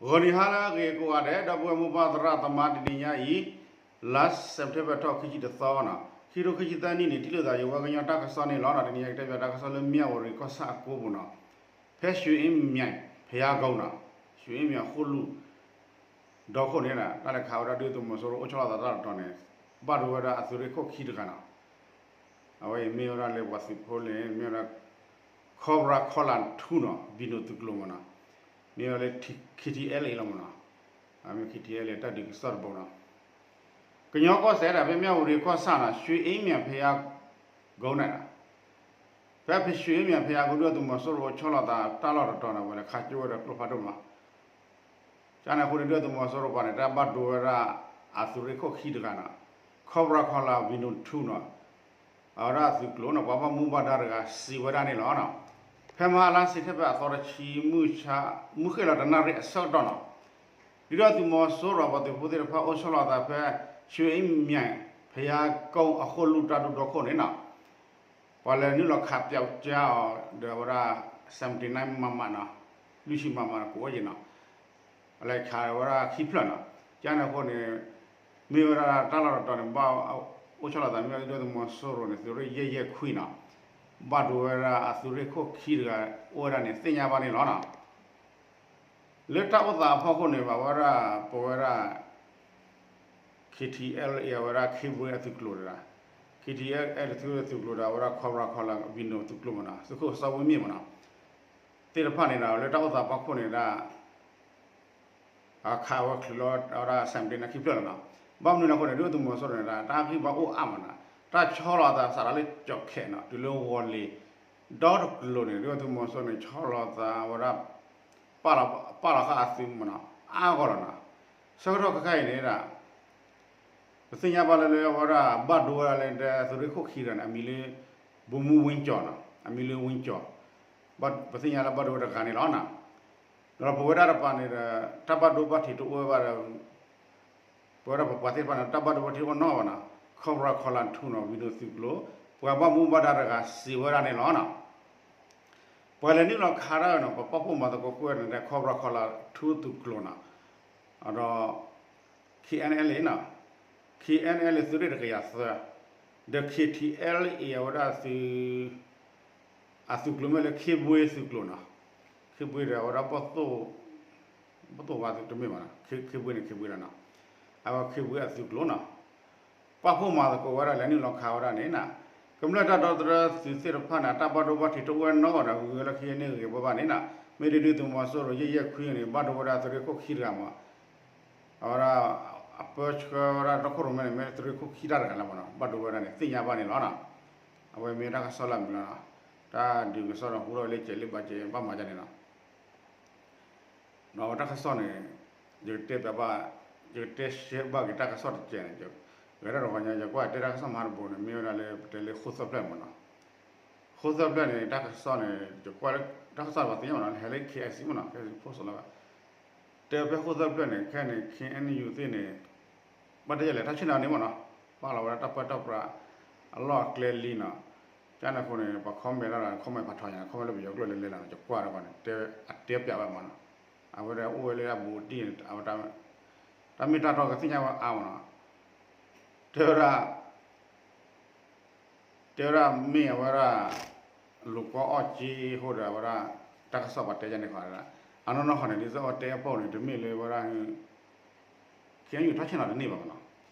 ဂီၤနံၤဟါလၢအဂ့ၤကိးဂၤဒဲး ဒီပုၢ်ဝဲၢ်မိၢ်ပၢ်သရၣ်သမါ တနံၤညါအံၤ လါစဲးပထ့ဘၢၣ်ထီၣ် ခံဆံတသီနီၤ ခံထိခံဆံသၢနံၣ်န့ၣ် ထံၣ်လိာ်သးယဝဲကညီတၢ်ကစီၣ်န့ၣ်လီၤ. တနံၤညါကတဲဘၣ်တၢ်ကစီၣ်လၢမၠၣ်ဝတံၤကီၢ်ဆၣ်အကိပူၤနီၤ ဖဲ ရွှေအင်းမြစ် ဘုရားကုန်းနီၤ ရွှေအင်းမြစ် အဃိလူၢ် ဒီခိၣ်န့ၣ် တၢ်လဲၤခးဝဲဒၣ်ဒုၣ်ဒါသုးမီၤစိရိၤအိၣ်ဆီလီၤသးတၢ်တတီၤန့ၣ် ဘၣ်ဒိဝဲဒၣ်အသုးရ့ၣ်ခိၣ်ခံတဂၤနီၤ အဝဲအံၤမ့ၢ်ဝဲဒၣ်လၢပှၤသုးဖိလၢ မ့ၢ်ဝဲဒၣ် Cobra Collar twoနီၤ ဘံၣ်နိၣ်သုးကျိၤမ့ၢ်နီၤ မ့ၢ်ဝဲလၢ K T L A လီၤမ့ၢ်နီၤ အမ့ၢ် K T L A တၢ်ဒုးကစီၣ်တဘိနီၤ ကညီကီၢ်စဲၣ်ဒၣ် ဖဲမၠၣ်ဝတံၤကီၢ်ဆၣ်နီၤ ရွှေအင်းမြစ် ဘုရားကုန်းန့ၣ် ဖဲ ရွှေအင်းမြစ် ဘုရားကုန်း ဒုၣ်ဒါသုးမီၤစိရိၤအိၣ်ဆီလီၤသးတၢ်လီၢ်တတီၤန့ၣ် ဝဲလဲၤခးကၠိဝဲဒီးကျိဖးဒိၣ်မး ကန့ၣ်အဃိန့ၣ် ဒုၣ်ဒါသုးမီၤစိရိၤပှၤန့ၣ် တၢ်ဘၣ်ဒိဝဲဒၣ်အသုးရ့ၣ်ခိၣ်ခံတဂၤနီၤ Cobra Collar ဘံၣ်နိၣ် twoနီၤ အဝဲဒၣ်အသုးကျိၤန့ၣ် ပှၤဘၣ်မူဘၣ်ဒါတဂၤစံးဝဲဒၣ်န့ၣ်လီၤ. ဖဲမဟါလါစဲးပထ့ဘၢၣ်အသီတဆံ မုၢ်ဆါ မုၢ်ဃ့ၢ်လီၤတနၣ်ရံၣ်အဆၢကတီၢ်နီၤ ဒုၣ်ဒါသုးမီၤစိရိၤပှၤသုးဖိသ့ၣ်တဖၣ်အိၣ်ဆီလီၤသးဖဲ ရွှေအင်းမြစ် ဘုရားကုန်း အဃိလူၢ်တၢ်ဒူၣ်ဒီခိၣ်န့ၣ်နီၤ ပှၤလဲၤနုာ်လီၤခးပျောက်ကျားအီၤ ဒီးဝဲဒၣ် seventy nine မမနီၤ လွံၢ်ဆံ မမ ကိးဝဲက့ၤနီၤ လဲၤခးဝဲဒၣ်ခံဖျၢၣ်နီၤ ကန့ၣ်အဃိန့ၣ် မ့ၢ်ဝဲဒၣ်တၢ်လီၢ်တတီၤန့ၣ် ဘၣ်အိၣ်ဆီလီၤသးမ့ၢ်ဝဲဒၣ်ဒုၣ်ဒါသုးမီၤစိရိၤန့ၣ် သုးရ့ၣ်ယဲၢ်ယဲၢ်ခွံနီၤ ဘၣ်ဒိဝဲဒၣ်အသုးရ့ၣ်ခိၣ်ခံတဂၤအိၣ်ဝဲဒၣ်န့ၣ် သ့ၣ်ညါဘၣ်န့ၣ်လီၤနီၤ လၢတၢ်အိၣ်သးအဖီခိၣ်န့ၣ် ဘၣ်ဝဲဒၣ် ပဝဲဒၣ် K T L A အဝဲဒၣ် ခ့ဘွ့အသုးကျိၤတဂၤ K T L A သုးကျိၤဒီး အဝဲဒၣ် Cobra Collar ဘံၣ်နိၣ်သုးကျိၤမ့ၢ်နီၤ သုးခိၣ်စီဝ့မ့ၢ်မ့ၢ်နီၤ သ့ၣ်တဖၣ်န့ၣ်ဒီး လၢတၢ်အိၣ်သးအဖီခိၣ်န့ၣ်ဒၣ် အခးဝဲချုးလီၤဝဲဒၣ် seventy nine ခံဖျၢၣ်လီၤနီၤ ဘၣ်မနုၤလဲၣ်အဃိန့ၣ် ဒုၣ်ဒါသုးမီၤစိရိၤန့ၣ်ဒၣ် တၢ်ဂံၢ်ဘါအိၣ်အါမးနီၤ တၢ်ဆီလီၤသးစးထီၣ်လၢကၠီၣ်ခဲနီၤ တုၤလၢဝီၤလ့ၤ ဒီတကျိၤန့ၣ် ဒုၣ်ဒါသုးမီၤစိရိၤန့ၣ် ဆီလီၤသးဝဲဒၣ် ပာ်လီၤဃာ်အသုးမ့ၢ်နီၤ အါဂီၢ်လီၤနီၤ ဆၢကတီၢ်ခဲခါအံၤန့ၣ်ဒၣ် ပသ့ၣ်ညါဘၣ်လၢလၢဝဲဒၣ် ဘၣ်ဒိဝဲဒၣ်လၢသုးရ့ၣ်ခိၣ်ခံတဂၤန့ၣ် အမံၤလၢ ဗိုလ်မှူးဝင်းကျော်နီၤ အမံၤလၢ ဝင်းကျော် ပသ့ၣ်ညါလၢဘၣ်ဒိဝဲတဂၤန့ၣ်လီၤနီၤ ဒီးပဝဲဒၣ်တပၤန့ၣ်ဒီး တၢ်ဘၣ်ဒိဘၣ်ထံးတအိၣ်ဝဲဘၣ်ဒီး ပဝဲဒၣ်ပပှၤသ့ၣ်တဖၣ်န့ၣ် တၢ်ဘၣ်ဒိဘၣ်ထံးအိၣ်နီတဂၤဘၣ်နီၤ Cobra Collar twoနီၤ ဘံၣ်နိၣ်သုးကျိၤ ပှၤဘၣ်မူဘၣ်ဒါတဂၤစံးဝဲဒၣ်န့ၣ်လီၤနီၤ ပှၤလဲၤနုာ်လီၤခးတၢ်နီၤ ပပာ်ဖှိၣ်မၤသကိးကွံာ်ဝဲဒၣ်န့ၣ်ဒီး Cobra Collar two သုးကျိၤနီၤ ဒီး K N L A နီၤ K N L A သုးရ့ၣ်တကယၤသၢ ဒီး K T L A အဝဲဒၣ်သုး အသုးကျိၤမ့ၢ်လၢ ခ့ဘွ့သုးကျိၤနီၤ ခ့ဘွ့ဒီးအဝဲဒၣ် ဘီၣ်သိၣ်ဝါသုးတမ့ၢ်ဘၣ်နီၤ ခ့ဘွ့န့ၣ် ခ့ဘွ့လီၤနီၤ အဝဲခ့ဘွ့အသုးကျိၤနီၤ ပာ်ဖှိၣ်မၤသကိးဝဲဒၣ် လဲၤနုာ်လီၤခးဝဲဒၣ်န့ၣ်နီၤ ကမျၢၢ်တၢ်ဒီသဒၢသုးသ့ၣ်တဖၣ်န့ၣ် တၢ်ဘၣ်ဒိဘၣ်ထံးတအိၣ်ဝဲနီတဂၤဒီး ဂုၤဝဲလၢခံန့ၣ်ဂ့ၤဘၣ်ဘၣ်န့ၣ်နီၤ မ့ၢ်ဒုၣ်ဒါသုးမီၤစိရိၤယဲၢ်ယဲၢ်ခွံန့ၣ် ဘၣ်ဒိဝဲဒၣ်သုးရ့ၣ်ခိၣ်ခံတဂၤမး အဝဲဒၣ် အပၢဆှၢဝဲဒၣ်တၢ်ခိၣ်ရိၣ်မဲန့ၣ် မ့ၢ်သုးရ့ၣ်ခိၣ်ခံတၢ်တဂၤလၢမးနီၤ ဘၣ်ဒိဝဲဒၣ်န့ၣ် သ့ၣ်ညါဘၣ်န့ၣ်လီၤနီၤ အဝဲမ့ၢ်တၢ်ကစီၣ်လၢအမုာ်လီၤနီၤ တၢ်ဒုးကစီၣ်ဒီးဟူထီၣ်ဝဲလၢကဲးလၢဘၣ်ကဲး ဘၣ်မၤဒ်န့ၣ်နီၤ ဒီးတၢ်ကစီၣ်န့ၣ် ယကတဲဘၣ် ယကတဲရှဲဘၣ်က့ၤတၢ်ကစီၣ်တကဲးန့ၣ် ယကဲးတၢ်တဂီၤညါ ယကွၢ်တဲတၢ်ကစီၣ်မၤတဘိန့ၣ် မ့ၢ်ဝဲဒၣ်လၢပတဲလၢဃိၣ်သၢဖျၢၣ်မးနီၤ ဃိၣ်သၢဖျၢၣ်န့ၣ် တၢ်ကစီၣ်န့ၣ် ယကွၢ်လၢ တၢ်ကစီၣ်ပှၤသ့ၣ်ညါမးနီၤ ဟဲလၢ K I C မးနီၤ K I C post လီၤ တဲဖဲဃိၣ်သၢဖျၢၣ်န့ၣ် ခဲန့ၣ် K N U သ့ၣ်န့ၣ် ဘၣ်တယဲၢ်လဲၣ် တၢ်ဆ့ၣ်နီၤန့ၣ်မးနီၤ ပာ်လီၤဝဲဒၣ်တၢ်ပၢတၢ်ပြး အလီၢ်အကျဲလံနီၤ ကန့ၣ်အဃိန့ၣ် ပှၤ comment တၢ်ဒီး comment ဖးထီညါ comment လၢပယီၤကျိာ်လဲၤလဲၤလီၤ ယကွၢ်ဒီးန့ၣ် တဲအတဲပျးဝဲမးနီၤ အဝဲဒၣ်အိၣ်ဝဲလၢအဘူးအတံၢ်န့ၣ် အဝဲ တၢ်မ့ၢ်တၢ်တီကသ့ၣ်ညါဝဲအါမးနီၤ တဲဝဲဒၣ် တဲဝဲဒၣ်မ့ၢ်အဝဲဒၣ် လူၤကွီၢ်အီၣ်က့အဃိဒီး အဝဲဒၣ် တၢ်ကစီၣ်ပှၤတဲယါန့ၣ်ဃီဒၣ် အနီၢ်နီၢ်ဃီန့ၣ် ဒ်သိးအဝဲတဲအပိၢ်န့ၣ် တမ့ၢ်လၢဝဲဒၣ် K N U ထီၣ်ဆ့ၣ်နီၤတန့ၢ်ဘၣ်မးနီၤ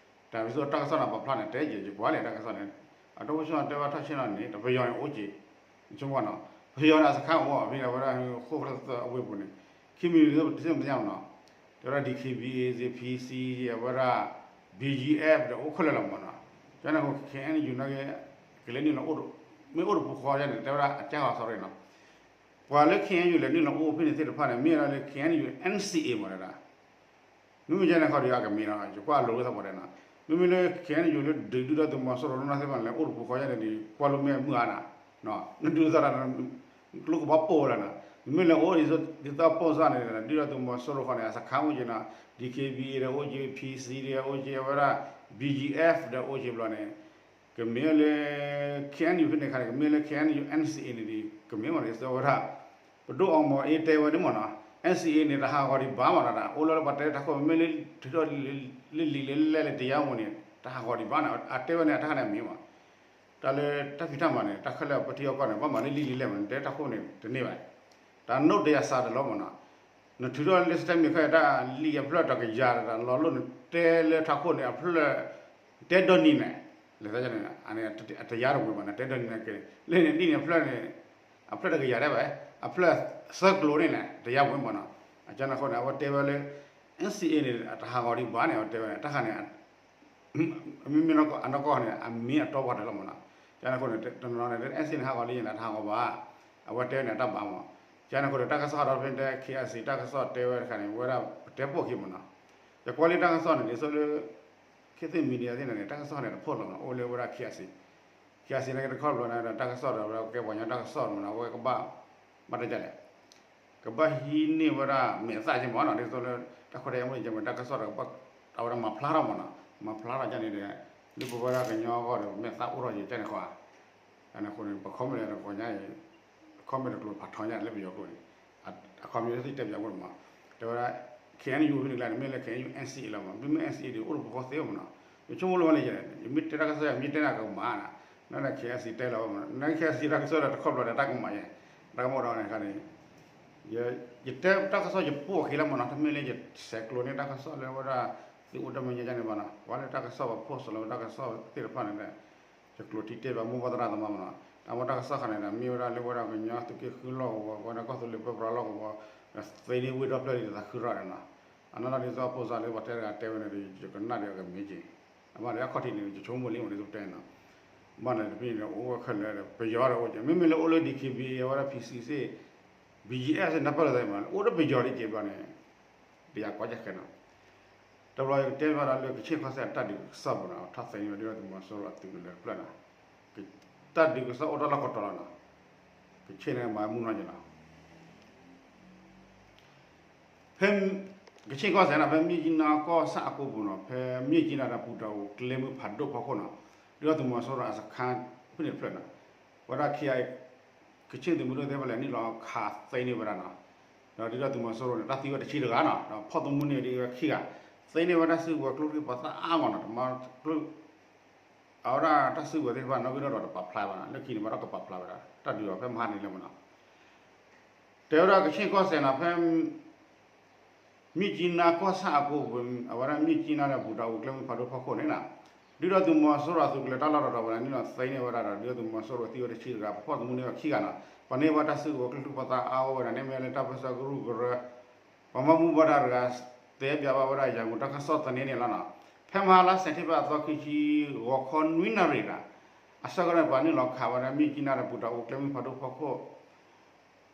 တၢ်ဒ်သိးတၢ်ကစီၣ်န့ၣ် ပာ်ဖျါန့ၣ် တဲယဲၢ်ယကွၢ်လဲၣ်တၢ်ကစီၣ်န့ၣ် အတအိၣ်ဆ့ၣ်နီၤတဲဝဲထီၣ်ဆ့ၣ်နီၤန့ၣ် တပယီၤန့ၣ်အိၣ်က့ၤ ဆိကမိၣ်နီၤ ပယီၤန့ၣ် အစခါအိၣ်အီၤ ဖဲန့ၣ် အဝဲဒၣ် ဃိၣ်ဖျၢၣ်သၢအဝ့ၢ်ပူၤန့ၣ် ခံမံၤတသ့ၣ်ညါမးနီၤ တဲဝဲဒၣ် D K B A သ့ၣ် P C အဝဲဒၣ် B G F ဒီးအိၣ်ခဲလၢာ်လီၤမးနီၤ ကန့ၣ်အဃိ K N U န့ၣ် ကလဲၤနုာ်လီၤအိၣ် မ့ၢ်အိၣ်တပူၤဃီန့ၣ် တဲဝဲဒၣ်အကၢ်ဂီၤ sorry နီၤ ပှၤလၢ K N U လဲၤနုာ်လီၤအိၣ်ဖဲန့ၣ်သ့ၣ်တဖၣ်န့ၣ် မ့ၢ်ဝဲဒၣ်လၢ K N U N C A မးဒၣ် မ့မ့ၢ်ကဲန့ၣ်ခီဒီး အကမ့ၢ်နီၤ ယကွၢ်အလိၤသးပှၤတဲနီၤ မ့မ့ၢ်လၢ K N U လၢဒုးဒုၣ်ဒါသုးမီၤစိရိၤလၢနီၢ်သ့ၣ်တဖၣ်န့ၣ် လဲၤအိၣ်တပူၤဃီယဲန့ၣ်ဒီး ကွၢ်လိမ့ၢ်မုၢ်အါနီၤ နဒုးသးဒီး ကျိကဘီပိၢ်လီၤနီၤ မ့မ့ၢ်လဲၤအိၣ်ဒ်သိးပိၢ်စၢ်န့ၣ် ဒုၣ်ဒါသုးမီၤစိရိၤဃီန့ၣ် အစခါအိၣ်က့ၤနီၤ D K B A ဒီးအိၣ်က့ၤ P C ဒီးအိၣ်က့ၤ အဝဲဒၣ် B G F ဒီးအိၣ်က့ၤဘျီန့ၣ် ကမ့ၢ်လၢ K N U ဖဲန့ၣ်ခါန့ၣ် ကမ့ၢ်လၢ K N U N C A န့ၣ်ဒီး ကမ့ၢ်မးန့ၣ် ဒ်သိးဝဲဒၣ် ပဒိၣ်အီမီၤအ့တဲဝဲဒၣ်မးနီၤ NCA န့ၣ် တဟးဂီၤဒံးဘၣ်မးနီၤ, အိၣ်လၢပှၤတဲတၢ်ခိၣ် မ့မ့ၢ်လၢထုးထီၣ်လံာ်လၢလဲၣ်လၢ တရားဝင် န့ၣ် တဟးဂီၤဒံးဘၣ်န့ၣ် အတဲဝဲန့ၣ် အတၢ်ခါန့ၣ်အမ့ၢ်မး တၢ်လၢတၢ်ဖံးတၢ်မၤန့ၣ် တၢ်ခဲလၢာ်ပထံအကီၢ်န့ၣ် ဘၣ်မၤလၢလံာ်လံာ်လဲၣ်မး နတဲတၢ်ခိၣ်န့ၣ်တန့ၢ်ဘၣ်, တၢ်နိၣ်တယၤစးတလီၤမးနီၤ, နထုးထီၣ်လၢ statement ခဲအံၤ တၢ်လံာ်အဖျၢၣ်တကယၤဒီး တၢ်လီၤလိၣ် နတဲလၢထးခိၣ်န့ၣ် အဖျၢၣ် တဲဒိးနံၤန့ၣ် လၢန့ၣ် အတယၤတဝံၤမးနီၤ, တဲဒိးနံၤန့ၣ်က့ၤ လၢန့ၣ်ဒ်န့ၣ်အဖျၢၣ်န့ၣ် အဖျၢၣ်တကယၤဒဲးဘၣ်, အဖျၢၣ်သၢကျိၤန့ၣ်န့ၣ် တယၤဝံၤမးနီၤ, အကန့ၣ်အဃိန့ၣ် အဝဲတဲဝဲလၢ NCA န့ၣ် တဟးဂီၤဒံးဘၣ်န့ၣ် အဝဲတဲဝဲန့ၣ် တၢ်ခါန့ၣ် မ့မ့ၢ်အနီၢ်ကီၢ်န့ၣ် အမ့ၢ်အတီပှၤတၢၢ်လီၤမးနီၤ, ကန့ၣ်အဃိန့ၣ် တနီၤန့ၣ် NCA န့ၣ် ဟးဂီၤလံန့ၣ် တဟးဂီၤဘၣ်, အဝဲတဲန့ၣ် အတၢ်ဘၣ်မး, ကန့ၣ်အဃိန့ၣ် တၢ်ကစီၣ်ဒီးဖဲတဲ KIC တၢ်ကစီၣ်တဲဝဲတခါန့ၣ် ဝဲဒၣ်ပတဲပိာ်ခံမးနီၤ, ယကွၢ်လၢတၢ်ကစီၣ်န့ၣ် ဒ်သိးလၢ ခေတ်သစ် media သ့ၣ်န့ၣ် တၢ်ကစီၣ်န့ၣ် တဖိးလီၤမးနီၤ, အိၣ်လၢဝဲဒၣ် KIC, KIC န့ၣ် တခီဘျီန့ၣ်ဒီး တၢ်ကစီၣ်ဒီးဝဲကဲပှၤကညီတၢ်ကစီၣ်မးနီၤ, အဝဲကဘၣ် ဘၣ်တကလဲၣ် ကဘၣ်ဟံးန့ၢ်ဝဲဒၣ်မဲာ်သၣ်က့မးနီၤ, ဒ်သိးလၢ တၢ်ခွဲးတၢ်ယာ်မ့ၢ်ကဲမ့ၢ် တၢ်ကစီၣ်ဒီး အဝဲဒၣ်မၤဖျါထီၣ်မးနီၤ, မၤဖျါထီၣ်ကန့ၣ်ဒီး လၢပဝဲဒၣ်ကညီအဂီၢ်ဒီး မဲာ်သၣ်အိၣ်ထီၣ်ယကန့ၣ်ဃီဧါ, ကန့ၣ်အဃိန့ၣ် ပ comment လၢတကီၢ်ညါအံၤ comment တကျိၤဖးထီညါလၢပယီၤကျိာ်န့ၣ် အခီပညီသုတဲပၠးဝဲမး, တဲဝဲဒၣ် KNU ဖဲန့ၣ်ကျါန့ၣ် မ့ၢ်လၢ KNU NCA လီၤမး, မ့မ့ၢ် NCA ဒ်အိၣ်တပူၤဃီသ့မးနီၤ, ယဆိကမိၣ်လၢဝဲန့ၣ် ယမ့ၢ်တဲတၢ်ကစီၣ် ယမ့ၢ်တဲန့ၣ်ကမၤနီၤ, န KIC တဲလီၤဝဲမး, န KIC တၢ်ကစီၣ်ဒီးတခီဘျီဒီးတၢ်ကမၤယဲ, တၢ်ကမၤဒီးန့ၣ်ခါန့ၣ် ယတဲတၢ်ကစီၣ်ယပိာ်အခံလီၤမးနီၤ, တမ့ၢ်လၢယဆဲးကျိးန့ၢ်တၢ်ကစီၣ်လၢဝဲဒၣ် သုးအိၣ်တၢ်မဲာ်ညါန့ၣ်ဘၣ်နီၤ, ပှၤလၢတၢ်ကစီၣ်ပှၤ post လီၤဝဲတၢ်ကစီၣ်သ့ၣ်တဖၣ်န့ၣ် ယကျိးထံတ့ၢ်ဘၣ်မိၢ်ပှၢ်သရၣ်သမါမးနီၤ, တၢ်မ့ၢ်တၢ်ကစီၣ်ခါန့ၣ်ဒီး မ့ၢ်ဝဲဒၣ်လၢဝဲဒၣ်ကညီသုးက့ဃုလီၢ်ကဝီၤ ဝဲဒၣ်ကီၢ်သူလ့ၤပၢပြးလီၢ်ကဝီၤ ဒီးသ့န့ၢ်ဝ့ၢ်ဒီဖျၢၣ်လံတသးခုရၣ်ဒီးနီၤ, အနီၢ်နီၢ်ဒ်သိးအဖိစၢ်လၢပှၤတဲတဂၤတဲဝဲန့ၣ်ဒီး ယကနၣ်ဒီးအကမ့ၢ်က့ၤ, အဘၣ်ဒီးအခီၣ်ထံးန့ၣ် ယဆိကမိၣ်လံမးဒ်သိးပတဲနီၤ, ဘၣ်န့ၣ်တဖဲန့ၣ်ဒီးအိၣ်ဝဲခဲလၢာ်ဒီး ပယီၤဒီးအိၣ်က့ၤ မ့မ့ၢ်လၢအိၣ်လၢ DKBA အဝဲဒၣ် PC စ့ၢ် BGF စ့ၢ် နၢ်ပၢၢ်လၢသးမး အိၣ်ဒီးပယီၤဒ်က့ၤဘျီန့ၣ် တယၤကီကဲခဲနီၤ, တဘျီယကတဲဘၣ်ဒီးလၢကခ့ၣ်ကီၢ်စဲၣ်အတၢ်ဒုးကစီၣ်ပူၤနီၤ ထီၣ်သ့န့ၢ်ဝဲဒၣ်သုးမီၤစိရိၤအသုးကလၢၤတဖျၢၣ်နီၤ, တၢ်ဒုးကစီၣ်အိၣ်တၢ်လီၢ်ကတီၤလီၤနီၤ, ကခ့ၣ်န့ၣ်မၤမူနီၢ်က့ၤနီၤ ဖဲ ကခ့ၣ်ကီၢ်စဲၣ်နီၤ ဖဲမြစ်ကြီးနားကီၢ်ဆၣ်အကိပူၤနီၤ ဖဲမြစ်ကြီးနားဒီးပူၤတၢ်အိၣ်ကျဲမုၢ်ဖးဒိၣ်ဖီခိၣ်နီၤ, ဒုၣ်ဒါသုးမီၤစိရိၤအစခန်းဖဲန့ၣ်တဖျၢၣ်နီၤ, ဝဲဒၣ်ခံဂၤ ကခ့ၣ်သုးမုၢ်ဒိၣ်သ့ၣ်တဖၣ်လဲၤနုာ်လီၤခးသ့န့ၢ်ဝဲဒၣ်နီၤ, ဒီးဒုၣ်ဒါသုးမီၤစိရိၤန့ၣ် တၢ်သံဝဲတဆံတဂၤနီၤ, ဒီးဖီၣ်သမူန့ၢ်ဒံးဝဲခံဂၤ, သ့န့ၢ်ဝဲတၢ်စုကဝဲၤကျိချံမျိာ်သၣ်အါမးနီၤ, တမၤကျိ အဝဲဒၣ်တၢ်စုကဝဲၤသ့ၣ်တဖၣ်နီၣ်ဂံၢ်နီၣ်ဒွးတပာ်ဖျါဘၣ်နီၤ, လၢခံန့ၣ်ဘၣ်ဒီးကပာ်ဖျါဝဲဒၣ် တၢ်ဒုးအီၤဖဲမဟါန့ၣ်လၢမးနီၤ, တဲဝဲဒၣ်ကခ့ၣ်ကီၢ်စဲၣ်နီၤ ဖဲ မြစ်ကြီးနားကီၢ်ဆၣ်အကိပူၤ အဝဲဒၣ်မြစ်ကြီးနားဒီးပူၤတၢ်အိၣ်ကျဲမုၢ်ဖးဒိၣ်ဖီခိၣ်န့ၣ်နီၤ, ဒုၣ်ဒါသုးမီၤစိရိၤအသုးကလၢၤတၢ်လီၢ်တတီၤဝဲဒၣ်န့ၣ်နီၤ သ့န့ၢ်ဝဲဒၣ်ဒီး ဒုၣ်ဒါသုးမီၤစိရိၤသံဝဲတဆံတဂၤ ဖီၣ်သမူန့ၢ်ဝဲခံဂၤနီၤ, ပှၤန့ၢ်ဘၣ်တၢ်စုကဝဲၤကျိချံမျိာ်သၣ်အါဝဲဒၣ်န့ၣ် မ့ၢ်လၢတၢ်ပၢဆှၢ ကရူၢ်ကရၢ ပှၤဘၣ်မူဘၣ်ဒါတဂၤ တဲပၠးဘၣ်ဝဲဒၣ် ရန်ကုန်တၢ်ကစီၣ်သန့န့ၣ်လီၤနီၤ, ဖဲမဟါလါစဲးပထ့ဘၢၣ်အသီခံဆံ ဂီၤခီနွံနၣ်ရံၣ်နီၤ, အဆၢကတီၢ်န့ၣ် ပှၤနုာ်လီၤခးဝဲဒၣ် မြစ်ကြီးနားဒီးပူၤတၢ်အိၣ်ကျဲမုၢ်ဖးဒိၣ်ဖီခိၣ်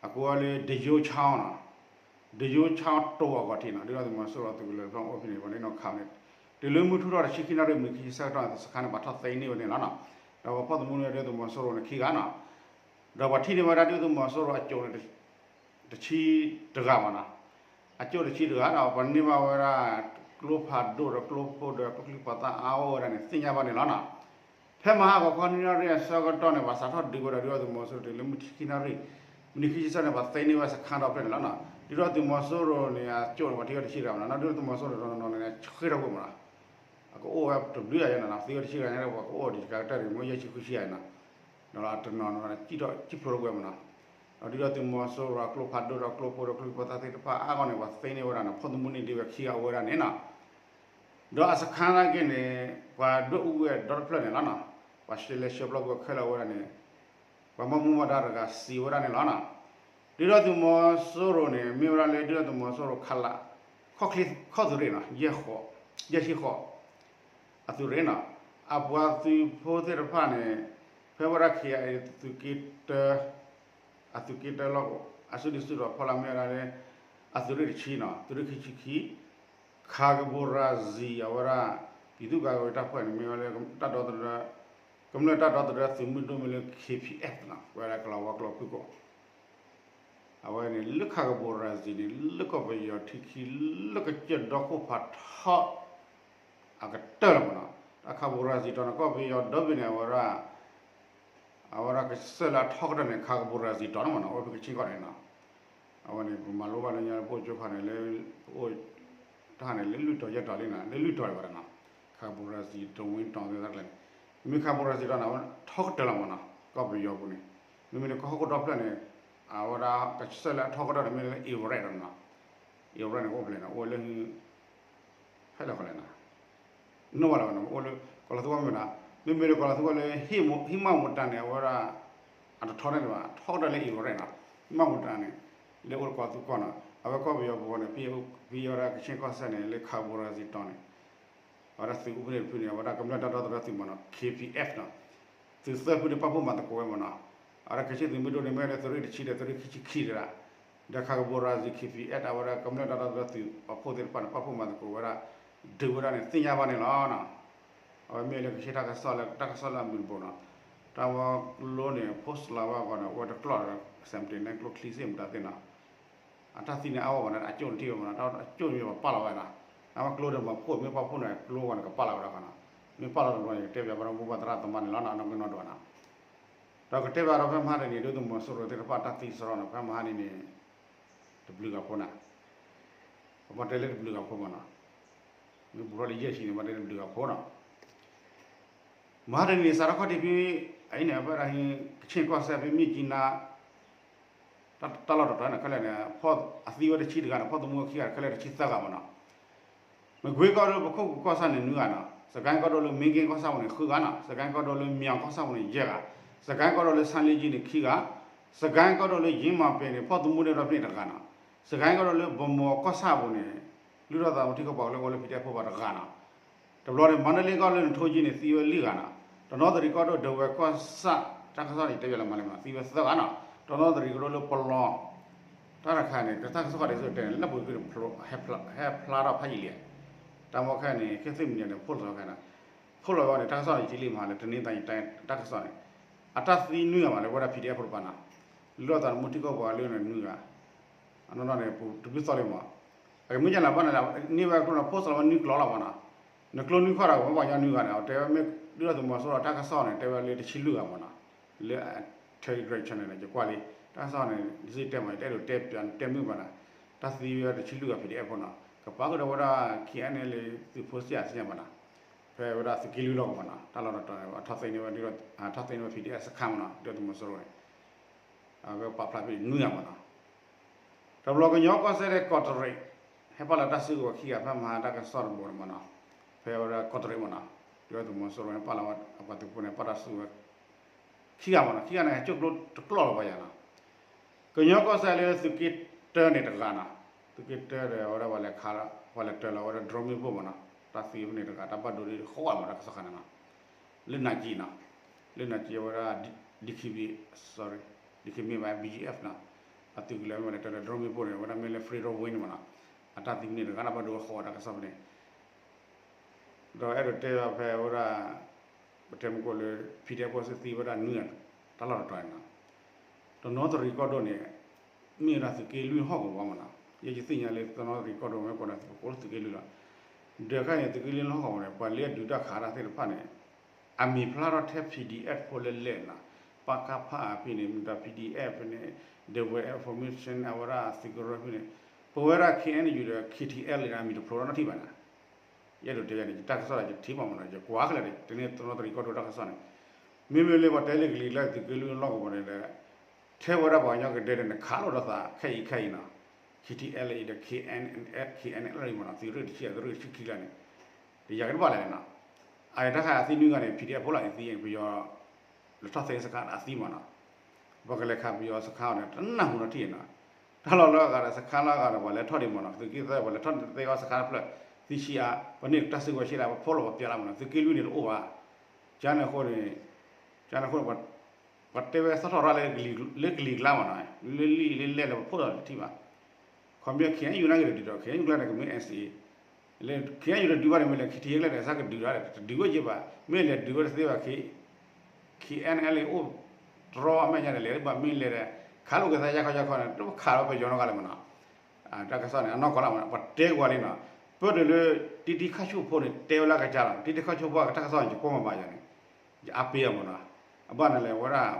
အကိးဝဲလၢ ဒယိချောင်းနီၤ, ဒယိချောင်းတိၤအဂီၢ်ထံးနီၤ, ဒုၣ်ဒါသုးမီၤစိရိၤအသုးကလၢၤဖီၣ်အိၣ်ဖဲန့ၣ် ပှၤနုာ်လီၤခးန့ၣ် တုၤလၢမုၢ်ထူၣ်ထီၣ်တဆံခံနၣ်ရံၣ် မုၢ်နံၤခံဆံဆၢကတီၢ်န့ၣ် စခန်းန့ၣ် ပှၤထီၣ်သ့န့ၢ်ဝဲန့ၣ်လီၤနီၤ, ဒီးပှၤဖီၣ်သမူန့ၢ်ဝဲဒုၣ်ဒါသုးမီၤစိရိၤန့ၣ်ခံဂၤနီၤ, ဒီးပှၤထံၣ်န့ၢ်ဝဲဒၣ်ဒုၣ်ဒါသုးမီၤစိရိၤအစိၣ်န့ၣ် တဆံတဂၤမးနီၤ, အစိၣ်တဆံတဂၤဒီး ပှၤန့ၢ်ဘၣ်ဝဲဒၣ် ကျိဖးဒိၣ်ဒီးကျိဖိဒီးကျိချံမျိာ်သၣ်အါဝဲဒၣ်န့ၣ် သ့ၣ်ညါဘၣ်န့ၣ်လီၤနီၤ, ဖဲမဟါဂီၤခီနွံနၣ်ရံၣ်အဆၢကတီၢ်န့ၣ် ပှၤစးထီၣ်ဒုးဝဲဒီးဒုၣ်ဒါသုးမီၤစိရိၤတုၤလၢမုၢ်ထူၣ်ခံနၣ်ရံၣ်, မုၢ်နံၤခံဆံဆၢန့ၣ် ပှၤသ့န့ၢ်ဝဲစခန်းဒီဖျၢၣ်န့ၣ်လီၤနီၤ, ဒုၣ်ဒါသုးမီၤစိရိၤန့ၣ် အစိၣ်န့ၣ် ပှၤထံၣ်ဝဲတဆံတဂၤမးနီၤ, ဒုၣ်ဒါသုးမီၤစိရိၤတနီၤနီၤန့ၣ် ဆှ့ထီၣ်ကွံာ်မးနီၤ, အကအိၣ်ဝဲတဘျုးယၤယဲနီၤ, သံဝဲတဆံတဂၤညါဒီး ပှၤကအိၣ်ဒံးတကးကတၢၢ်န့ၣ် မ့ၢ်ယဲၢ်ဆံဃုဆံယၤနီၤ, ဒီးတနီၤနီၤ စံၣ်ထီၣ်စံၣ်ဖျိးထီၣ်ကွံာ်မးနီၤ, ဒီးဒုၣ်ဒါသုးမီၤစိရိၤအကျိဖးဒိၣ်ဒီးကျိဖိဒီးကျိချံမျိာ်သၣ်သ့ၣ်တဖၣ်အါဂီၢ်န့ၣ် ပှၤသ့န့ၢ်ဝဲဒၣ်န့ၣ် ဖီၣ်သမူန့ၢ်ဒံးဝဲခံဂၤအိၣ်ဝဲဒၣ်န့ၣ်နီၤ, ဒီးအစခန်းနာ်က့န့ၣ် ပှၤဒွဲၣ်အူဝဲဒီတဖျၢၣ်န့ၣ်လီၤနီၤ, ပှၤလဲၤဆှၢပျီကွံာ်ခဲလၢာ်ဝဲဒၣ်န့ၣ် ပှၤဘၣ်မူဘၣ်ဒါတဂၤစံးဝဲဒၣ်န့ၣ်လီၤနီၤ, ဒုၣ်ဒါသုးမီၤစိရိၤန့ၣ် မ့ၢ်ဝဲဒၣ်လၢဒုၣ်ဒါသုးမီၤစိရိၤခလ ခီၣ်ချ့ခီၣ်သုးရ့ၣ်နီၤ, ယဲၢ်ဃီ, ယဲၢ်ဆံဃီ, အသုးရ့ၣ်နီၤ, အပှၤသုးဖိသ့ၣ်တဖၣ်န့ၣ် ဖဲဝဲဒၣ် KIA သုးက့တၢ အသုးက့တၢလီၢ် အစုဒုၣ်စုတီၤဖီလာ်မ့ၢ်ဝဲဒၣ်လၢ အသုးရ့ၣ်တဆံနီၤ, သုးရ့ၣ်ခံဆံခံ, ခးကဘိရၤစံၤ အဝဲဒၣ် ပြည်သူ့ကာကွယ်ရေးတပ်ဖွဲ့န့ၣ် မ့ၢ်ဝဲလၢ တၢ်ဒီသဒၢ ကမျၢၢ်တၢ်ဒီသဒၢသုးမုၢ်ဒိၣ်မ့ၢ်လၢ KPF နီၤ, ဝဲဒၣ်ကလီၤဝါကျိာ်ဖုၣ်ကိာ် အဝဲန့ၣ် လၢခးကဘိရၤစံၤန့ၣ် လၢကီၢ်ပယီၤထံခံ လၢကစၢၢ်ဒီခိၣ်ဖးထီ အကတၢၢ်လီၤမးနီၤ, တၢ်ခးကဘိရၤစံၤတီၤန့ၣ် ကီၢ်ပယီၤဒီဘ့ၣ်န့ၣ် အဝဲဒၣ် အဝဲဒၣ်ကစၢၢ်လၢအထီကတၢၢ်န့ၣ် ခးကဘိရၤစံၤတီၤန့ၣ်မးနီၤ, အိၣ်ဖဲကခ့ၣ်ကီၢ်န့ၣ်နီၤ, အဝဲန့ၣ် ပမၤလိဘၣ်လၢညါ ပအိၣ်ကၠိခါန့ၣ် လၢ ပအိၣ်တၢ်န့ၣ် လၢလွံၢ်တီၤယဲၢ်တီၤလံနီၤ လၢလွံၢ်တီၤလံဝဲဒၣ်နီၤ ခးဘိရၤစံ တဝ့ၣ်တီၤသ့ၣ်တဖၣ်န့ၣ် မ့မ့ၢ်ခးဘိရၤစံတီၤန့ၣ် အဝဲထီကတၢၢ်လီၤမးနီၤ ကီၢ်ပယီၤပူၤန့ၣ် မ့မ့ၢ်လၢကီၢ်ဟီၣ်ခိၣ်ဒီဖျၢၣ်န့ၣ် အဝဲဒၣ်ကဆဲးလၢအထီကတၢၢ်န့ၣ် မ့ၢ်လၢ Iraq ဒီးနီၤ Iraq န့ၣ် ကအိၣ်ဖဲလဲၣ်နီၤ အိၣ်ဝဲလၢ ဖဲလဲၣ်ဃီလဲၣ်နီၤ နီၢ်ဝဲလီၤနီၤ အိၣ်လၢ ကီၤလၤသူဝါမ့ၢ်နီၤ မ့မ့ၢ်လၢကီၤလၤသူဝါလၢ ဟံၣ်မူတၢ်န့ၣ် အဝဲဒၣ် အတထီန့ၣ်ဘၣ် ထီကတၢၢ်လၢ Iraq နီၤ ဟံၣ်မူတၢ်န့ၣ် လၢအိၣ်လၢကီၤလၤသူကီၢ်နီၤ အဝဲကီၢ်ပယီၤပူၤန့ၣ် ဖဲအဝဲဒၣ်ကဆ့ကီၢ်စဲၣ်န့ၣ် လၢခးဘိရၤစံတီၤန့ၣ် အဝဲဒၣ်သုးအုပ်ဖုန့ၣ်တဖုန့ၣ် အဝဲဒၣ်ကမျၢၢ်တၢ်ဒီသဒၢသုးမ့ၢ်နီၤ K P F နီၤ သုးသၢဖုန့ၣ် ပာ်ဖှိၣ်မၤသကိးဝဲမ့ၢ်နီၤ အဝဲဒၣ်ကဆ့သုးမုၢ်ဒိၣ်န့ၣ် မ့ၢ်လၢသုးရ့ၣ်တဆံဒီးသုးရ့ၣ်ခံဆံခံတဂၤ ဒီးခးကဘိရၤစံ K P F အဝဲဒၣ်ကမျၢၢ်တၢ်ဒီသဒၢသုးပာ်ဖှိၣ်သ့ၣ်တဖၣ်န့ၣ် ပာ်ဖှိၣ်မၤသကိးဝဲဒၣ် ဒုးဝဲဒၣ်န့ၣ် သ့ၣ်ညါဘၣ်န့ၣ်လီၤနီၤ အဝဲမ့ၢ်လၢကဆ့တၢ်ကစီၣ်လၢတၢ်ကစီၣ်လၢအဘျုးတဘိနီၤ တၢ်ဝဲကျိန့ၣ် post လီၤဘၣ်ဂီၤန့ၣ် အိၣ်ဝဲတကျီၢ်ဒီး စဲးပတ့ၤနဲၣ်ကျိချံစ့ၣ်မတၤသ့ၣ်နီၤ အတၢ်သံန့ၣ်အါဝဲဘၣ်န့ၣ် အကၠိၣ်နထံၣ်ဝဲမ့ၢ်နီၤ တၢ်ကၠိၣ်မ့ၢ်ပပာ်လီၤဝဲနီၤ အဝဲကျိဒီးမၤဖှိၣ်မ့ၢ်ပာ်ဖှိၣ်န့ၣ် ကျိဂီၤန့ၣ် ကပာ်လီၤဝဲဒၣ်ဃီနီၤ မ့ၢ်ပာ်လီၤတဘျီန့ၣ် ကတဲပၠးဘၣ်ဒီးမိၢ်ပၢ်သရၣ်သမါန့ၣ်လီၤနီၤ နီၢ်ကနီၢ်ဒွးနီၤ ဒီးကတဲပၠးဒီးဖဲမဟါတနံၤ ဒုၣ်ဒါသုးမီၤစိရိၤသ့ၣ်တဖၣ်တၢ်သံစရီနီၤ ဖဲမဟါတနံၤန့ၣ် တဘျုးဂၤဖိနီၤ ပမ့ၢ်တဲလၢတဘျုးဂၤဖိမ့ၢ်နီၤ မ့ၢ်ပူၤထီၣ်လၢယဲၢ်ဆံန့ၣ် ပမ့ၢ်တဲလၢတဘျုးဂၤဖိနီၤ မဟါတနံၤန့ၣ် စးထီၣ်ခီၣ်ထံးဖဲ အအံၤန့ၣ် အဝဲဒၣ် ကဆ့ၣ်ကီၢ်စဲၣ်ဖဲမၠံၣ်ကၠံနါ တၢ်လီၢ်တတီၤန့ၣ် ခဲလၢာ်န့ၣ် ဖီၣ်အသံဝဲတဆံတဂၤန့ၣ် ဖီၣ်သမူခံဂၤ ခဲလၢာ်တဆံသၢဂၤမ့ၢ်နီၤ မ့ၢ်ကွ့ကီၢ်ဒိၣ် ပခိၣ်ကီၢ်ဆၣ်န့ၣ် နွံဂၤနီၤ စကဲကီၢ်ဒိၣ်လၢမ့ၢ်က့ၤကီၢ်ဆၣ်ပူၤန့ၣ် ဃုဂၤနီၤ စကဲကီၢ်ဒိၣ်လၢမၠီၤကီၢ်ဆၣ်ပူၤန့ၣ် ယဲၢ်ဂၤ စကဲကီၢ်ဒိၣ်လၢဆါလ့ကၠံန့ၣ် ခံဂၤ စကဲကီၢ်ဒိၣ်လၢယ့မၤပ့ၤန့ၣ် ဖီၣ်သမူန့ၣ်ဒီဖျၢၣ်န့ၣ်တဂၤနီၤ စကဲကီၢ်ဒိၣ်လၢဘမီၤကီၢ်ဆၣ်ပူၤန့ၣ် လုၢ်ထီၣ်သးမူထံကီၢ်ပှၤလၢအိၣ်လၢ PDF ဖိဘၣ်တဂၤနီၤ တဘျီန့ၣ် မၤနလ့ကီၢ်လၢနထိကၠံန့ၣ် သံဝဲလွံၢ်ဂၤနီၤ တနီသရံၣ်ကီၢ်ဒိၣ် ဒဝဲၢ်ကီၢ်ဆၣ် တၢ်ကစီၣ်န့ၣ် တဲပၠးလၢမၤလဲၣ်မ့ၢ်နီၤ သံဝဲသၢဂၤနီၤ တနီသရံၣ်ကီၢ်ဒိၣ်လၢပလီ တၢ်တခါန့ၣ် တၢ်ကစီၣ်ဃီဒ်သိးတဲန့ၣ် လၢပူၤကွံာ်န့ၣ် ဟဲဖျါထီၣ်ဖးယံာ်လံ တၢ်မ့ၢ်ခဲန့ၣ် ကဲသုးမုၢ်ဒိၣ်န့ၣ် ဖိလီၤခဲနီၤ ဖိလီၤဝဲန့ၣ် တၢ်ကစီၣ်န့ၣ် ကလံၤမၤလၢ တနံၤသၢ်ယံၤတၢ်ကစီၣ်န့ၣ် အတၢ်သံနွံဂၤမးလၢဝဲဒၣ် PDF ဖိတပၤနီၤ လုၢ်ထီၣ်သးမူထံကီၢ်ပှၤလၢနွံဂၤ အနီၢ်နီၢ်န့ၣ် ပူၤတဘျုးသီလံမး အကမ့ၢ်ကလးဘၣ်န့ၣ် န့ၢ်ဝဲကျိန့ၣ် ဖိစလီၤဝဲနွံကျိလီၤမးနီၤ နကျိနွံခီဒီး ပှၤကညီနွံဂၤန့ၣ် အတဲဝဲမ့ၢ် လုၢ်ထီၣ်သးမူစိရိၤတၢ်ကစီၣ်န့ၣ် တဲဝဲလၢတဆံလွံၢ်ဂၤမးနီၤ လၢ Telegram channel န့ၣ် ယကွၢ်လံ တၢ်ကစီၣ်န့ၣ် ယစံးတဲမး ယတအဲၣ်ဒိးတဲပၠးတဲမုာ်ဘၣ်နီၤ တၢ်သံဝဲတဆံလွံၢ်ဂၤ PDF ဖိနီၤ ကပာ်ဃုာ်ဒီးဝဲဒၣ် KNLA သုးဖိစ့ၢ်အစ့ၢ်မးနီၤ ဖဲဝဲဒၣ်သုးက့လွံၢ်လီၢ်ကဝီၤနီၤ တၢ်လီၢ်တတီၤန့ၣ် အထီၣ်သ့န့ၢ်ဝဲ ထီၣ်သ့န့ၢ်ဝဲ PDF စခါမးနီၤ ဒုၣ်ဒါသုးမီၤစိရိၤန့ၣ် အဝဲပာ်ဖျါဖဲနွံဂၤမးနီၤ တဘျီကညီကီၢ်စဲၣ်လၢကီးတရံး ဟဲပာ်လီၤတၢ်စုကဝဲၤခံဂၤ ဖဲမဟါတၢ်ကစီၣ်တဘိန့ၣ်မးနီၤ ဖဲဝဲဒၣ်ကီးတရံးမးနီၤ ဒုၣ်ဒါသုးမီၤစိရိၤန့ၣ် ပာ်လီၤဝဲအပှၤသုးဖိန့ၣ် ပာ်တၢ်စုကဝဲၤ ခံဂၤမးနီၤ ခံဂၤန့ၣ် ဟဲကၠိၣ်ကျိတကျိၢ်လီၤပှၤယၤနီၤ ကညီကီၢ်စဲၣ်လၢသုးက့တၢန့ၣ်တဂၤနီၤ သုးက့တၢဒီး အဝဲဒၣ်ပှၤလဲၤခး ပှၤလဲၤတၢလီၤဝဲဒၣ် drone မ့ၣ်ပိၢ်မးနီၤ တၢ်သံဖဲန့ၣ်တဂၤ တၢ်ဘၣ်ဒိဒ်ဃီဂၤမး တၢ်ကစီၣ်ခါန့ၣ်နီၤ လၢနၤကံနီၤ လၢနၤကံအဝဲဒၣ် DKB sorry DKB မ့ၢ်ဘၣ် BGF နီၤ အသုးကလၢၤမ့ၢ်လဲၤတၢလီၤ drone မ့ၣ်ပိၢ်န့ၣ် အဝဲဒၣ်မ့ၢ်လၢ Federal Wing န့ၣ်မးနီၤ အတၢ်သံဖဲန့ၣ်တဂၤ တၢ်ဘၣ်ဒိဃီဂၤတၢ်ကစီၣ်ဖဲန့ၣ် ဒီးအဲၣ်ဒိးတဲဖဲဝဲဒၣ် ပတဲမ့ၢ်ကွၢ်လၢ PDF ဖိစ့ၢ်သံဝဲဒၣ်နွံဂၤ တၢ်လီၢ်တတီၤန့ၣ်နီၤ တနီသရံၣ်ကီၢ်ဒိၣ်န့ၣ် မ့ၢ်ဝဲဒၣ်သုးက့လွံၢ်ဟီၣ်ကဝီၤမးနီၤ ယဲယသ့ၣ်ညါလၢတနီသရံၣ်ကီၢ်ဒိၣ်မ့ၢ်ကွၢ်န့ၣ် ပကိးလၢသုးက့လွံၢ်လီၤ ဒီးခဲအံၤန့ၣ် သုးက့လွံၢ်လၢဟီၣ်ကဝီၤန့ၣ် ပှၤလၢအဒုးတၢ်ခးတၢ်သ့ၣ်တဖၣ်န့ၣ် အမံၤဖျါထီၣ်ထဲ PDF ဖိလၢလဲၣ်နီၤ ပကဖ ဖဲန့ၣ် မ့ၢ်တၢ် PDF ဖဲန့ၣ် Dawei Information အဝဲဒၣ်သုးကရၢဖဲန့ၣ် ပဝဲဒၣ် KNU ဒီး KTLA န့ၣ် အမံၤတဖျိးထီၣ်နီတထံၣ်ဘၣ်နီၤ ယအဲၣ်ဒိးတဲယၤန့ၣ် ယတၢ်ကစီၣ်ဒီးယထံၣ်ဘၣ်မးနီၤ ယကွၢ်ခဲလၢာ်ဒီး တန့ၢ်တနီသရံၣ်ကီၢ်ဒိၣ်တၢ်ကစီၣ်န့ၣ် မ့မ့ၢ်လၢပှၤတဲလၢကလံၤကျါသုးက့လွံၢ်လီၢ်ကဝီၤန့ၣ်ဒီး ထဲဝဲဒၣ်ပှၤကညီကဒဲဒဲးန့ၣ် ခးလိာ်ဒီးသးခဲအံၤခဲအံၤနီၤ KTLA ဒီး KNLA မးနီၤ သုးရ့ၣ်တဆံ သုးရ့ၣ်တဆံခံကျါန့ၣ် ဒီးယၤက့ၤတဘၣ်လဲၣ်နီၤ အတၢ်ခးအသံနွံဂၤန့ၣ် PDF ဖိလီၤန့ၣ်သံ ပယီၤ လဲၤထီၣ်သ့စခါအသံမးနီၤ ပှၤကလဲၤခးပယီၤစခါအီၤန့ၣ် တနၢ်ဟူနီတထံၣ်နီၤ တၢ်လီၢ်လၢအဂၤဒီးစခါလၢအဂၤဒီး ပှၤလဲၤထီၣ်ဒံးမးနီၤ သုးက့သၢ ပှၤလဲၤထီၣ်သ့အီၤစခါတဖျၢၣ် သံဆံးအါ ပန့ၢ်တၢ်စုကဝဲၤဆံးဒၣ် ပဖိလီၤပှၤပျဲလီၤမးနီၤ သုးက့လွံၢ်န့ၣ်တအိၣ်ဘၣ် ကန့ၣ်အဃိန့ၣ် ကန့ၣ်အဃိန့ၣ် ပှၤတဲဝဲသီၣ်ထီၣ်ရၣ်လၢ လၢကလံၤကျါမးနီၤ လၢလံၣ်လၢလဲၣ်လၢပဖိလီၤ တထံၣ်ဘၣ် ခီပညီ KNU နာ်က့ၤတဒုးဒီး KNU ကျါန့ၣ် ကမ့ၢ် NCA လၢ KNU တဒုးဘၣ်န့ၣ် မ့ၢ်လဲၤ KTLA ကျါန့ၣ် စးကဒုးဒီး တဒုးဝဲယဲၢ်ဘၣ် မ့ၢ်လဲၤဒုးဝဲတသ့ဘၣ် KNLA အိၣ်တြီအမဲာ်ညါန့ၣ် လဲၤဘၣ်မ့ၢ်လဲၤဒီး ခးလိာ်က့ၤသးယါခီယါခီန့ၣ် တခးလီၤပယီၤနီတဂၤလၢၤမးနီၤ တၢ်ကစီၣ်န့ၣ် အနီၢ်ကီၢ်လၢမးနီၤ ပှၤတဲကွၢ်လံနီၤ ပၢၢ်တုၤလၢ တံထံခၣ်ဆူၣ်ဖိန့ၣ် တဲဝဲလၢအကစၢ်လီၤ တံထံခၣ်ဆူၣ်ဖိအတၢ်ကစီၣ်န့ၣ် ယကွၢ်မၤဘၣ်ယၤန့ၣ် ယအါပ့ၤအီၤမးနီၤ အဘၣ်န့ၣ်လဲၣ် ဝဲဒၣ်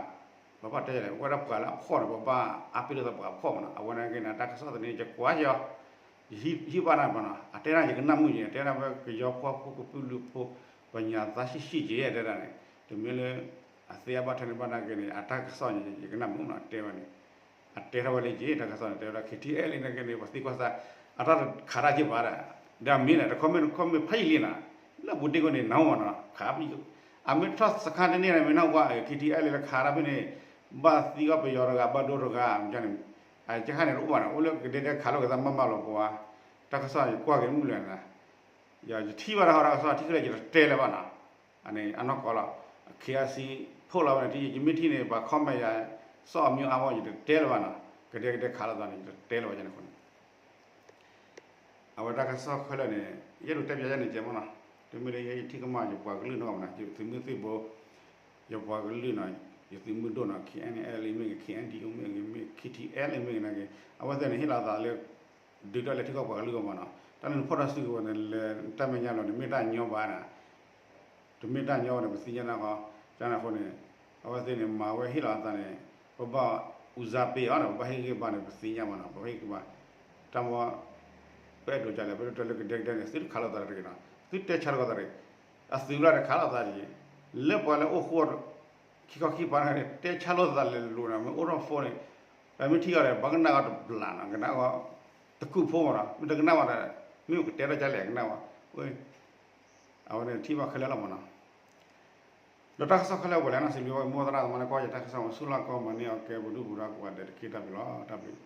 ပဘၣ်တဲလဲၣ် အဝဲဒၣ်ပှၤလၢအဖှီၣ်န့ၣ် ပဘၣ်အါပ့ၢ်လိာ်သးပှၤအဖှီၣ်မးနီၤ. အဝဲနာ်က့န့ၣ် တၢ်ကစီၣ်သန့ ယကွၢ်ယီၤ ယဟံးဘၣ်နၤမးနီၤ. အတဲဒၣ်ယကနၣ်မုာ်ယဲ တဲဒၣ်ဝဲကယီၤဖိဖိကပုာ်လုးဖိ ပညါသးဆံးဆံးကဲ တဲဒၣ်န့ၣ် တမ့ၢ်လၢ အသ့အဘၣ်ထဲန့ၣ်ဘၣ်နာ်က့န့ၣ် အတၢ်ကစီၣ်န့ၣ် ယကနၣ်မုာ်နီၤ တဲဝဲန့ၣ် အတဲထီၣ်ဝဲလၢယတၢ်ကစီၣ်န့ၣ် တဲဝဲဒၣ် K T L A နာ်က့န့ၣ် ပှၤသံကွၢ်သး အတၢ်ခးတၢ်က့ၤဘၣ်ဒၣ် ဒီးမ့ၢ်န့ၣ် တခီမ့ၢ်တခီမ့ၢ်ဖးယံာ်လံနီၤ လၢပူၤတ့ၢ်ကီန့ၣ် နဟီမးနီၤ ခး အမ့ၢ်ထီၣ်စခါတန့ၢ်န့ၣ် မ့ၢ်နီၢ်ဝါ K T L A လၢခးတၢ်ဖဲန့ၣ် ဘၣ်သံကွၢ်ပယီၤတဂၤ ဘၣ်ဒိတဂၤ န့ၣ် အကခါန့ၣ်တအိၣ်ဘၣ်န့ၣ် အိၣ်လၢကဒဲကဒဲခးလိာ်ကသးမးမးလီၤပှၤ တၢ်ကစီၣ်ယကွၢ်က့ၤမုာ်လၢၤနီၤ ယထံၣ်ဘၣ်တၢ်ဟီတၢ်ကစီၣ် ထံၣ်ခဲလၢာ် ယတတဲလၢၤဘၣ်နီၤ အန့ၣ်အနီၢ်ကီၢ်လီၤ K I C ဖိလီၤဝဲန့ၣ် ယမ့ၢ်ထံၣ်န့ၣ် ပှၤ comment ယၤ စီၣ်အမံၤအါဘီ ယတတဲလၢၤဘၣ်နီၤ ကဒဲကဒဲခးလိာ်သးန့ၣ် ယတတဲလၢၤဘၣ်န့ၣ်အဃိန့ၣ် အဝဲတၢ်ကစီၣ်ခဲလၢာ်န့ၣ် ယအဲၣ်ဒိးတဲပၠးယဲန့ၣ်ကဲမးနီၤ တမ့ၢ်လၢယထံၣ်ကမၣ် ယပှၤကလုာ်နီတဂၤဘၣ်နီၤ ယသုးမုၢ်သံၣ်ဘိ ယပှၤကလုာ်နီၤ ယသုးမုၢ်ဒိၣ်နီၤ K N L A မ့ၢ်ဂ့ၤ K N D O မ့ၢ်ဂ့ၤ မ့ၢ် K T L A မ့ၢ်ဂ့ၤနာ်က့ အဝဲသ့ၣ်န့ၣ် ဟ့ၣ်လီၤသးလၢ ဒုးတၢ်လဲၤထံကီၢ်ပှၤကလုာ်အဂီၢ်မးနီၤ တၢ်လၢနဖီၣ်တၢ်စုကဝဲၤန့ၣ် လဲၤတၢ်မဲာ်ညါလီၤန့ၣ် မ့ၢ်တၢ်ညီဘၣ်နီၤ တမ့ၢ်တၢ်ညီဘၣ်န့ၣ် ပသ့ၣ်ညါန့ၣ်ဃီ ကန့ၣ်အဃိန့ၣ် အဝဲသ့ၣ်န့ၣ် မၤဝဲဟ့ၣ်လီၤအသးန့ၣ် ပဘၣ်အူစါပ့ၤအီၤန့ၣ် ပဘၣ်ဟ့ၣ်ဂံၢ်ဘါန့ၣ် ပသ့ၣ်ညါမးနီၤ ပဟ့ၣ်ဂံၢ်ဘါ တၢ်မ့ၢ် ပအဲၣ်ဒိးကလဲၣ် ပဒိးတဲလၢကဒဲကဒဲန့ၣ် သုတခးလိာ်သးတဂ့ၤနီၤ သုတဲဆါလိာ်သးတဂ့ၤ အသုးလၢတခးလိာ်သးတဂ့ၤ လၢပှၤလၢအိၣ်ဃိ ခံခီခံပၤန့ၣ် တဲဆါလိာ်သးလဲၤလိၤနီၤ မ့ၢ်အိၣ်ထီၣ်ဖိန့ၣ် ပမ့ၢ်ထံၣ်အီၤဒီး ပှၤကနၣ်အီၤတဘျီနီၤ ကနၣ်အီၤ တကူၣ်ဖိမးနီၤ မ့ၢ်တကနၣ်ဘၣ်ဒီး မ့ၢ်ကတဲထီၣ်ကလဲၣ် ကနၣ်ဘၣ် အဝဲန့ၣ်ထံၣ်ဘၣ်ခဲလၢာ်လီၤမးနီၤ ဒီးတၢ်ကစီၣ်ခဲလၢာ်ပှဲၤလဲၣ်နီၤ စံးဘျုးဝဲ မိၢ်သရၣ်သမါန့ၣ် ကွၢ်ယတၢ်ကစီၣ် မ့ၢ်ဆူၣ်လီၢ်ကီၢ်မၤန့ၢ်အီၤကဲ ပဒုၣ်ပဒါကိးဂၤဒဲးတက့ၢ် တၢ်ဘျုးလီၤ တၢ်ဘျုး